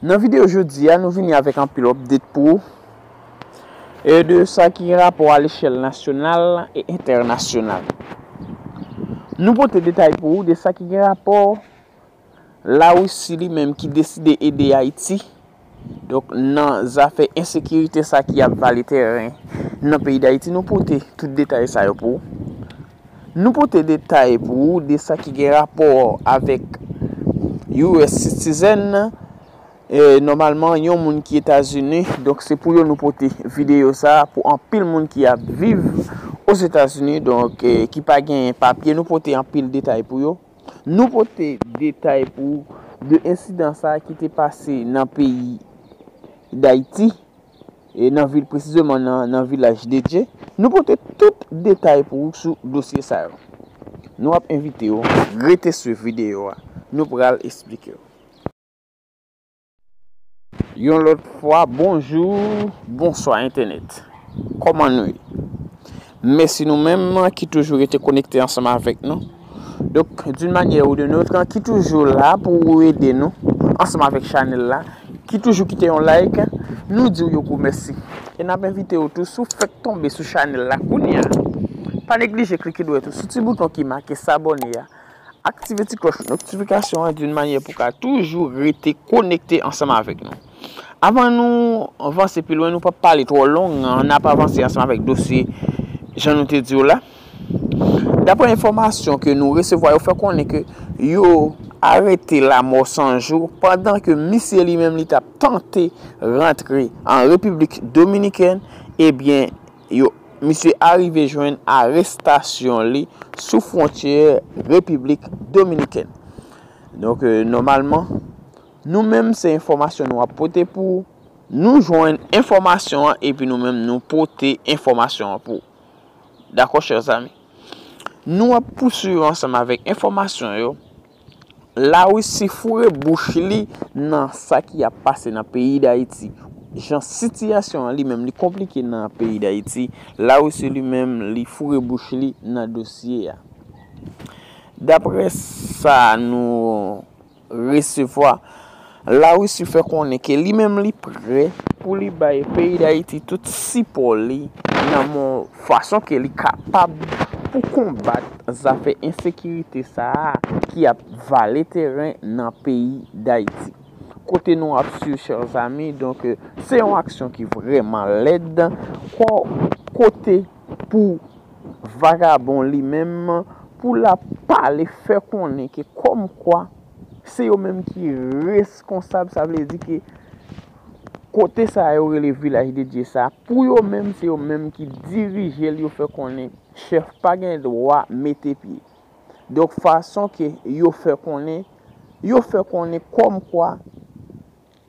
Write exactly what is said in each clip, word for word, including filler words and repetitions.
Nan videyo jodi a, nou vini avèk anpil update pou ou, e de sa ki gen rapò a lechèl nasyonal e entènasyonal. Nou pote detay pou ou de sa ki gen rapò Larisi li menm ki deside ede Ayiti, donk, nan zafè ensekirite sa ki ap vale tèren nan peyi Dayiti, nou pote tout detay sa yo pou ou. Nou pote detay pou ou de sa ki gen rapò avèk U S citizen, e, nòmalman, yon moun ki Etazini, donk, se pou yo nou pote videyo sa a, pou anpil moun ki ap viv Ozetazini, donk, e, ki pa gen papye, nou pote anpil detay pou yo. Nou pote detay pou ou de ensidan sa a ki te pase nan peyi Dayiti, e nan vil, presizeman nan, nan vilaj de Dye. Nou pote tout detay pou ou sou dosye sa yo. Nou ap envite w rete swiv videyo a. Nou pral esplike w. Yon lòt fwa, bonjou, bonswa entènèt. Kòman nou ye? Mèsi nou menm ki toujou rete konekte ansanm avèk nou. Donk, d'une manière ou d'une autre, ki toujou la pou ede nou ansanm avèk chanèl la, ki toujou kite yon like, nou di w yon gwo mèsi. E n ap envite w tou, si w fèk tonbe sou chanèl la kounye a, pa neglije klike dwèt ou sou ti bouton ki make s'abonner a, aktive ti klòch notifikasyon an d'une manière pou w ka toujou rete konekte ansanm avèk nou. Avan nou vanse pi lwen, nou p ap pale twò long, n ap avanse ansanm avèk dosye jan nou te di w la. Daprè enfòmasyon ke nou resevwa, yo fè konnen ke yo arete Lamò Sanjou pandan ke misye li menm li t ap tante rantre an Repiblik Dominikèn, ebyen, yo, misye arive jwenn arestasyon li sou fwontyè Repiblik Dominikèn. Donk, e, nòmalman, nou menm se enfòmasyon nou ap pote pou ou. Nou jwenn enfòmasyon an epi nou menm nou pote enfòmasyon an pou ou. Dakò, chè zanmi? Nou ap pouswiv ansanm avèk enfòmasyon yo. Larisi foure bouch li nan sa ki ap pase nan peyi Dayiti. Jan sitiyasyon an li menm li konplike nan peyi Dayiti, Larisi li menm li foure bouch li nan dosye a. Daprè sa nou resevwa, Larisi fè konnen ke li menm li prè pou li bay peyi Dayiti tout sipò li nan yon fason ke li kapab pou konbat zafè ensekirite sa a ki ap vale tèren nan peyi Dayiti. Kote nou ap swiv, chè zanmi, donk, se yon aksyon ki vrèman lèd. Ko-, kote pou vagabon li menm, pou l ap pale, fè konnen ke kòmkwa se yo menm ki reskonsab, sa vle di ke kote sa yo rele Vilaj de Dye sa, pou yo menm, se yo menm ki dirije l, yo fè konnen chèf pa gen dwa mete pye. Donk, fason ke yo fè konnen, yo fè konnen kòmkwa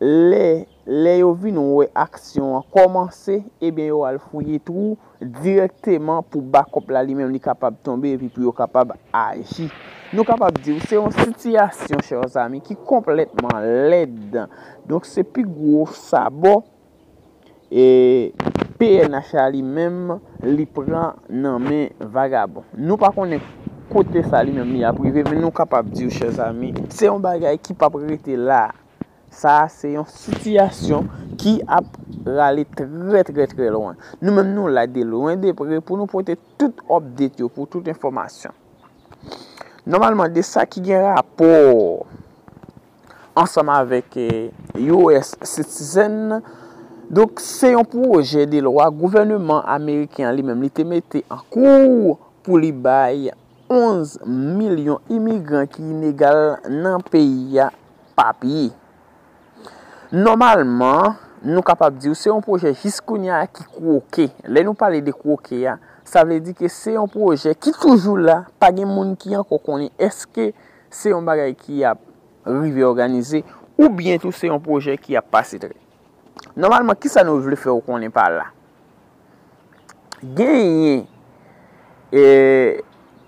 lè, lè yo vin wè aksyon an kòmanse, ebyen, yo al fouye twou dirèkteman pou bakòp la li menm li kapab tonbe epi pou yo kapab aji. Nou kapab di w se yon sitiyasyon, chè zanmi, ki konplètman lèd. Donk, se pi gwo sabò e P N H la li menm li pran nan men vagabon. Nou pa konnen kote sa li menm li ap rive, men nou kapab di w, chè zanmi, se yon bagay ki p ap rete la. Sa a se yon sitiyasyon ki ap rale trè, trè, trè lwen. Nou menm nou la de lwen de pre pou nou pote tout update yo, pou tout enfòmasyon. Nòmalman, de sa ki gen rapò ansanm avèk, eh, U S citizen. Donk, se yon pwojè de lwa gouvèneman ameriken an li menm li te mete an kou pou li bay onz milyon imigran ki ilegal nan peyi a papye. Nòmalman, nou kapab di w se yon pwojè jis kounye a ki kwoke. Lè nou pale de kwoke a, sa vle di ke se yon pwojè ki toujou la, pa gen moun ki ankò konnen èske se yon bagay ki ap rive òganize, oubyen tou se yon pwojè ki ap pase trè. Nòmalman, kisa nou vle fè w konnen pa la? Genyen, e,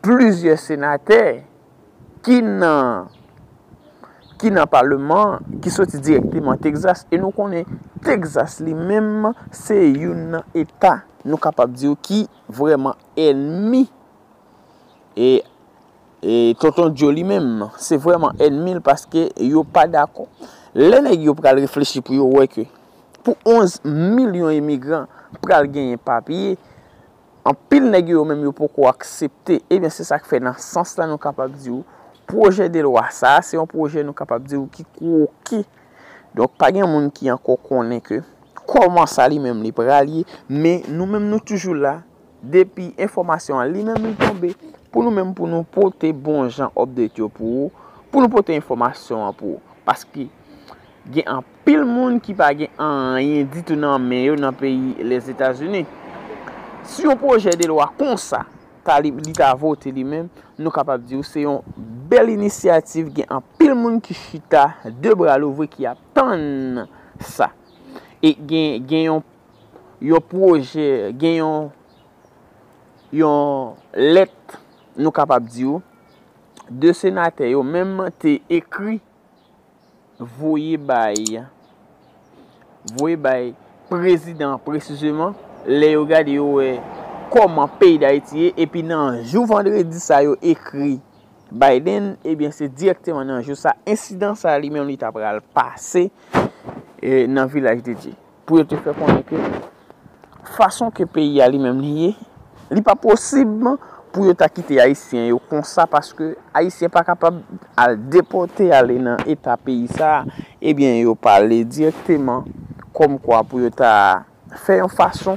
plizyè senatè ki nan, ki nan paleman, ki soti dirèkteman Texas, e nou konnen Texas li menm se youn nan eta, nou kapab di w, ki vrèman ènmi e, e Tonton Joe li menm, se vrèman ènmi l paske yo pa dakò. Lè nèg yo pral reflechi pou yo wè ke pou onz milyon imigran pral genyen papye, anpil nèg yo menm yo poko aksepte. Ebyen, se sa k fè nan sans la nou kapab di w, pwojè de lwa sa a, se yon pwojè nou kapab di w ki kwoke. Donk, pa gen moun ki ankò konnen ke kòman sa li menm li pral ye, men nou menm nou toujou la, depi enfòmasyon an li menm li tonbe, pou nou menm pou nou pote bon jan update yo pou ou, pou nou pote enfòmasyon an pou ou. Paske gen anpil moun ki pa gen anyen ditou nan men yo nan peyi Lèzetazini. Si yon pwojè de lwa konsa, ta li, li ta vote li menm, nou kapab di w se yon bèl inisyativ, gen anpil moun ki chita de bra louvri ki ap tann sa. E gen, gen yon, yon pwojè, gen yon, yon lèt, nou kapab di w, de senatè yo menm te ekri voye bay, voye bay prezidan an presizeman, lè yo gade yo wè kòman peyi Dayiti ye, epi nan jou vandredi sa yo ekri Biden, ebyen se dirèkteman nan jou sa, ensidan sa li menm li ta pral pase, e, nan Vilaj de Dye. Pou yo te fè konnen ke fason ke peyi a li menm li ye, li pa posib pou yo ta kite Ayisyen yo konsa, paske Ayisyen pa kapab al depòte ale nan eta peyi sa a. Ebyen, yo pale dirèkteman kòmkwa pou yo ta fè yon fason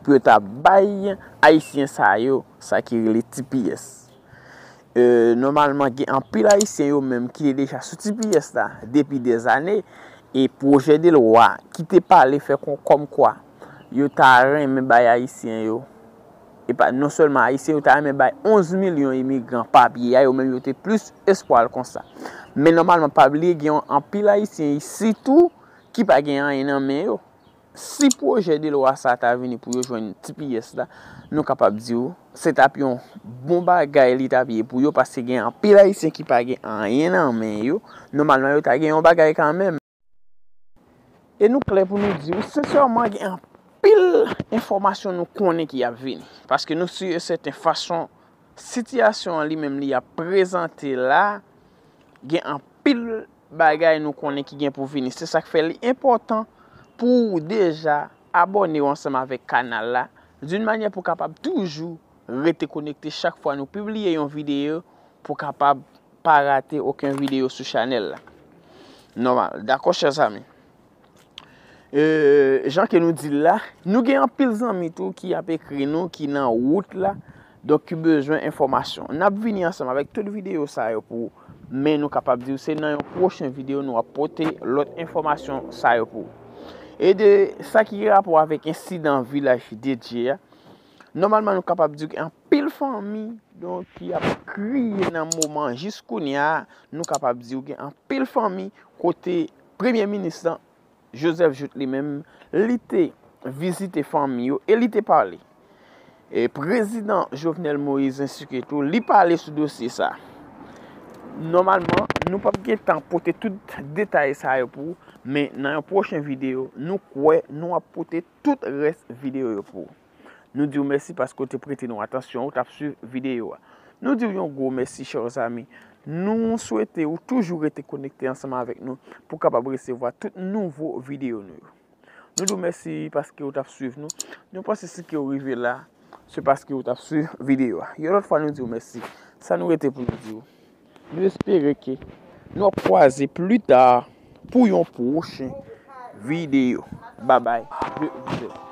pou yo ta bay Ayisyen sa yo, sa ki rele T P S. E, nòmalman, gen anpil Ayisyen yo menm ki te deja sou T P S la depi dèzane, e pwojè de lwa ki te pale fè kon, kòmkwa yo ta renmen bay Ayisyen yo, e pa non sèlman Ayisyen, yo ta renmen bay onz milyon imigran papye a, yo menm yo te plis espwa l konsa. Men nòmalman, pa bliye, gen yon anpil Ayisyen isi tou ki pa gen anyen nan men yo. Si pwojè de lwa sa ta vini pou yo jwenn T P S la, nou kapab di w, se t ap yon bon bagay li t ap ye pou yo, paske gen anpil Ayisyen ki pa gen anyen nan men yo. Nòmalman, yo ta gen yon bagay kanmenm. E nou klè pou nou di w, sensèman, gen anpil enfòmasyon nou konnen ki ap vini. Paske nou si e sèten fason sitiyasyon an li menm li ap prezante la, gen anpil bagay nou konnen ki gen pou vini. Se sa k fè li enpòtan pou w deja abòne w ansanm avèk kanal la, d'une manière pou w kapab toujou rete konekte chak fwa nou pibliye yon videyo, pou w kapab pa rate okenn videyo sou chanèl la. Nòmal. Dakò, chè zanmi? E, jan ke nou di l la, nou gen anpil zanmi tou ki ap ekri nou, ki nan wout la, donk ki bezwen enfòmasyon. N ap vini ansanm avèk tout videyo sa yo pou ou, men nou kapab di w se nan yon pwochen videyo nou ap pote lòt enfòmasyon sa yo pou ou. E de sa ki gen rapò avèk ensidan Vilaj de Dye a, nòmalman nou kapab di w gen anpil fanmi, donk, ki ap kriye nan moman jis kounye a, nou kapab di w gen anpil fanmi kote Premye Minis lan, Joseph Jouthe li menm, li te vizite fanmi yo e li te pale. E Prezidan Jovenel Moïse ensi ke tou, li pale sou dosye sa. Nòmalman, nou p ap gen tan pote tout detay sa yo pou ou, men nan yon pwochen videyo, nou kwè nou ap pote tout rès videyo yo pou ou. Nou di w mèsi paske w te prete nou atansyon, ou t ap swiv videyo a. Nou di w yon gwo mèsi, chè zanmi. Nou swete ou toujou rete konekte ansanm avèk nou pou w kapab resevwa tout nouvo videyo nou yo. Nou di w mèsi paske w t ap swiv nou. Nou panse si ke w rive la, se paske w t ap swiv videyo a. Yon lòt fwa, nou di w mèsi. Sa nou rete pou nou di w. Nou espere ke nou ap kwaze pli ta pou yon pwochen videyo. Babay, je vous aime.